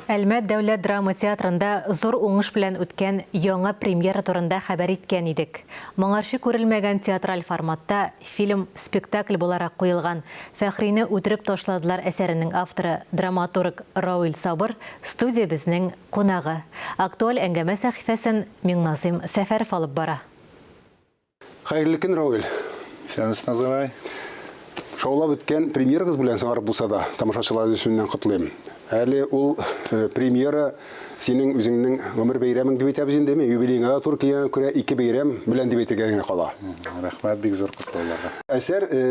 Әлмәт дәүләт драма театрында зур уңыш белән үткән яңа премьера турында хәбәр иткән идек. Моңарчы күрелмәгән театраль форматта фильм спектакль буларак куелган Фәхрине үтереп ташладылар әсәренең авторы, драматург Рауил Сабыр студиябезнең кунагы. Актуаль әңгәмә сәхифәсен Миңназыйм Сәфәров алып бара. Хәерле көн, Рауил. Исәнмесез, Назым агай. Шаулап үткән премьерагыз белән соңарып булса да, тамашачылар исеменнән котлыйм. Әле ул э, премьера синең үзеңнең гомер бәйрәмең дип әйтәбез инде, юбилееңа да туры килгәнгә күрә ике бәйрәм белән дип әйтергә генә кала. Рәхмәт, бик зур котлауларга. Әсәр э,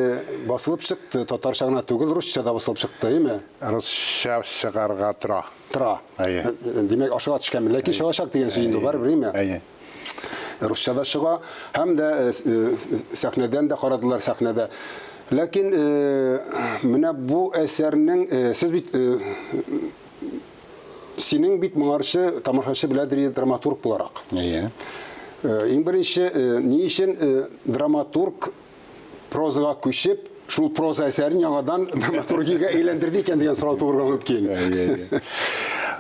басылып чыкты, татарча гына түгел, русча да басылып чыкты, әйеме? Русча чыгарга тора. Тора. Әйе. Э, димәк, ашыга төшкәнмен, ләкин чыгачак дигән сүз инде барыбер, әйеме? Әйе. Русча да чыга һәм дә э, э, сәхнәдән дә карадылар сәхнәдә. Ләкин э, менә бу әсәрнең сез бит синең бит моңарчы тамашачы беләдер драматург буларак. Әйе. Иң беренче ни өчен драматург прозага күчеп, шул проза әсәрен яңадан драматургиягә әйләндерде икән дигән сорау туырга мөмкин.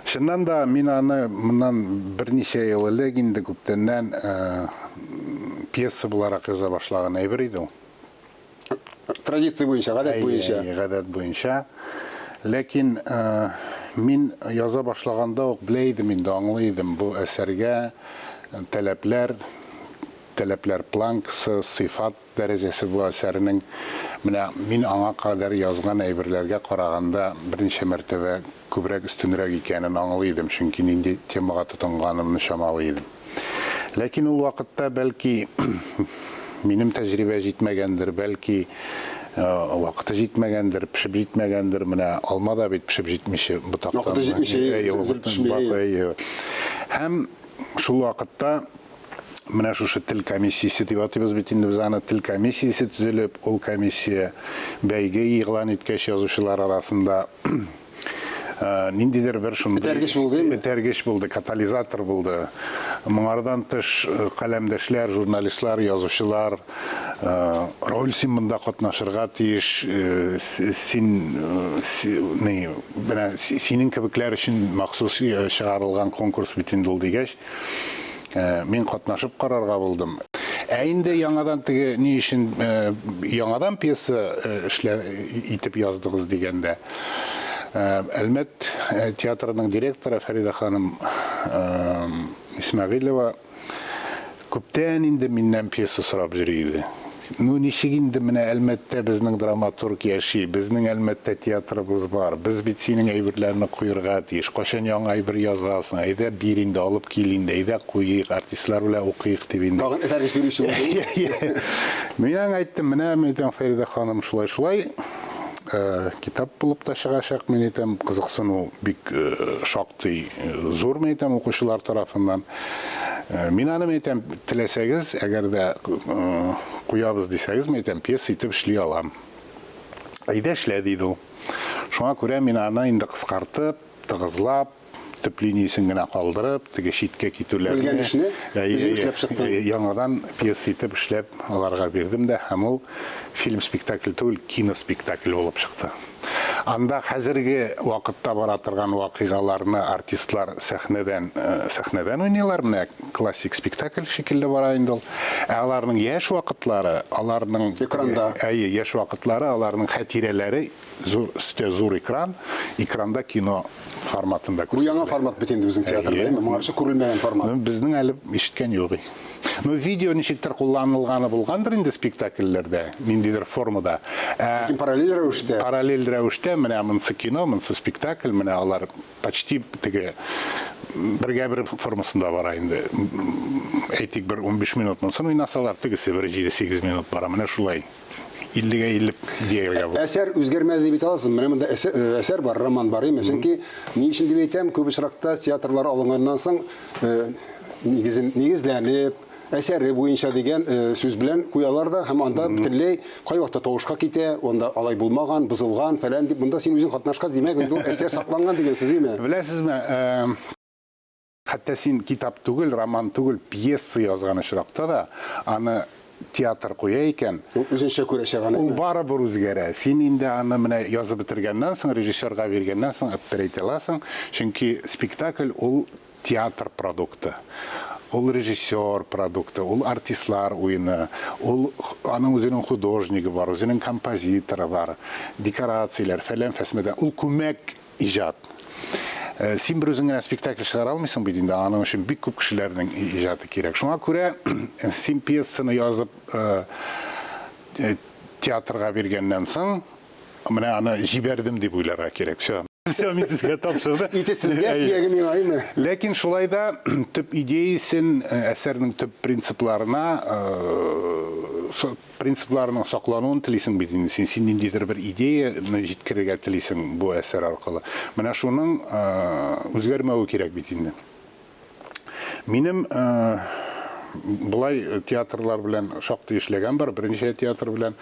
Чыннан да мин аны моннан берничә ел элек инде күптәннән э, пьеса буларак яза башлаган әйбер иде ул. Традиция буенча, гадәт буенча. Гадәт буенча. Ләкин э, мин яза башлаганда ук белә идем инде, аңлый идем бу әсәргә таләпләр Таләпләр планкасы, сыйфат дәрәҗәсе бу әсәрнең менә мин аңа кадәр язган әйберләргә караганда берничә мәртәбә күбрәк өстенрәк икәнен аңлый идем, чөнки нинди темага тотынганымны чамалый идем. Ләкин ул вакытта, бәлки, минем тәҗрибә җитмәгәндер, бәлки, вакыты җитмәгәндер, пешеп җитмәгәндер. Менә алма да бит пешеп җитмичә ботактан. Вакыты җитмичә, өзелеп төшми. Һәм шул вакытта Менә шушы тел комиссиясе дип атыйбыз бит инде без аны, тел комиссиясе төзелеп, ул комиссия бәйге игълан иткәч язучылар арасында э, ниндидер бер шундый этәргеч булды инде. Этәргеч булды, катализатор булды. Моңардан тыш э, каләмдәшләр, журналистлар, язучылар, э, Рауль, син монда катнашырга тиеш, син ни, менә синең кебекләр өчен махсус чыгарылган конкурс бит инде ул дигәч, Э, мин катнашып карарга булдым. Ә инде яңадан теге ни өчен э, яңадан пьеса э, эшлә итеп яздыгыз дигәндә, Әлмәт театрының директоры Фәрида ханым Исмәгыйлева Күптән инде миннән пьеса сорап йөри иде. Ну, ничек инде менә Әлмәттә безнең драматург яши, безнең Әлмәттә театрыбыз бар, без бит синең әйберләрне куерга тиеш, кайчан яңа әйбер язасың, әйдә бир инде, алып кил инде, әйдә куйыйк, артистлар белән укыйк дип инде. Тагын этәргеч бирүче булды. Мин аңа әйттем, менә, мин әйтәм, Фәридә ханым, шулай-шулай, китап булып та чыгачак, мин әйтәм, кызыксыну бик шактый зур, мин әйтәм, укучылар тарафыннан. Э, мин аны әйтәм, теләсәгез, әгәр дә э, куябыз дисәгез, мин әйтәм, пьеса итеп эшли алам. Әйдә эшлә, диде ул. Шуңа күрә мин аны инде кыскартып, тыгызлап, төп линиясен генә калдырып, теге читкә китүләрне Белгән эшне үзең эшләп чыктың. Яңадан пьеса итеп эшләп аларга бирдем дә, һәм ул фильм-спектакль түгел, киноспектакль булып чыкты. Анда хәзерге вакытта бара торган вакыйгаларны артистлар сәхнәдән э, сәхнәдән уйныйлар, менә классик спектакль шикелле бара инде ул. Ә аларның яшь вакытлары, аларның экранда. Әйе, яшь вакытлары, аларның хатирәләре зур өстә зур экран, экранда кино форматында күрсәтелә. Бу яңа формат бит инде безнең театрда, әйеме? Моңарчы күрелмәгән формат. Ну, безнең әле ишеткән юк. Ну, видео ничектер кулланылганы булгандыр инде спектакльләрдә, ниндидер формада. Ә, Ләкин параллель рәвештә. Параллель рәвештә менә монысы кино, монысы спектакль, менә алар почти теге бергә бер формасында бара инде. Әйтик, бер 15 минут монысын уйнасалар, тегесе бер 7-8 минут бара. Менә шулай. 50-гә 50 дияргә була. Әсәр үзгәрмәде дип әйтә аласызмы? Менә монда әсәр, э, әсәр бар, роман бар, әйме? Чөнки ни өчен дип әйтәм, күп очракта театрлар алынганнан соң э, нигезен нигезләнеп, әсәре буенча дигән э, сүз белән куялар да һәм анда бөтенләй кайвакытта тавышка китә, анда алай булмаган, бозылган, фәлән дип. Монда син үзең катнашкач, димәк, инде ул әсәр сакланган дигән сүз, әйме? Беләсезме, Хәтта син китап түгел, роман түгел, пьеса язган очракта да, аны театр куя икән, Ул үзенчә күрәчәк аны. Ул барыбер үзгәрә. Син инде аны менә язып бетергәннән соң, режиссерга биргәннән соң әптерәйтә аласың, чөнки спектакль ул театр продукты. Ул режиссер продукты, ул артистлар уены, ул аның үзенең художнигы бар, үзенең композиторы бар, декорацияләр, фәлән фәсмәдән. Ул күмәк иҗат. Э, син бер үзең генә спектакль чыгара алмыйсың бит инде, аның өчен бик күп кешеләрнең иҗаты кирәк. Шуңа күрә син пьесаны язып э, э, театрга биргәннән соң, менә аны җибәрдем дип уйларга кирәк. Все. Все, мин сезгә тапшырдым. Ите сезгә, сөяге миңа, әйме? Ләкин шулай да төп идеясен, әсәрнең төп принципларына принципларының саклануын телисең бит инде син. Син ниндидер бер идеяны җиткерергә телисең бу әсәр аркылы. Менә шуның үзгәрмәве кирәк бит инде. Минем болай театрлар белән шактый эшләгән бар, берничә театр белән.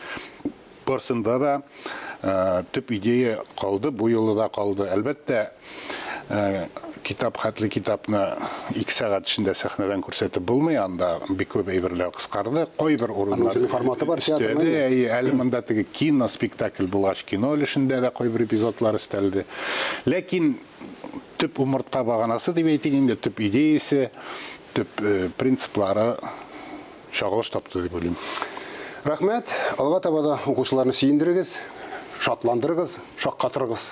Барсында да төп идея калды, бу юлы да калды. Әлбәттә, китап хәтле китапны 2 сәгать эчендә сәхнәдән күрсәтеп булмый, анда бик күп әйберләр кыскарды. Кайбер урыннар Аның форматы бар театрның. Әйе, әле монда теге кино спектакль булгач, кино өлешендә дә кайбер эпизодлар өстәлде. Ләкин төп умыртка баганасы дип әйтик инде, төп идеясе, төп принциплары чагылыш тапты дип уйлыйм. Рәхмәт. Алга таба да укучыларны сөендерегез, шатландырыгыз, шаккатырыгыз.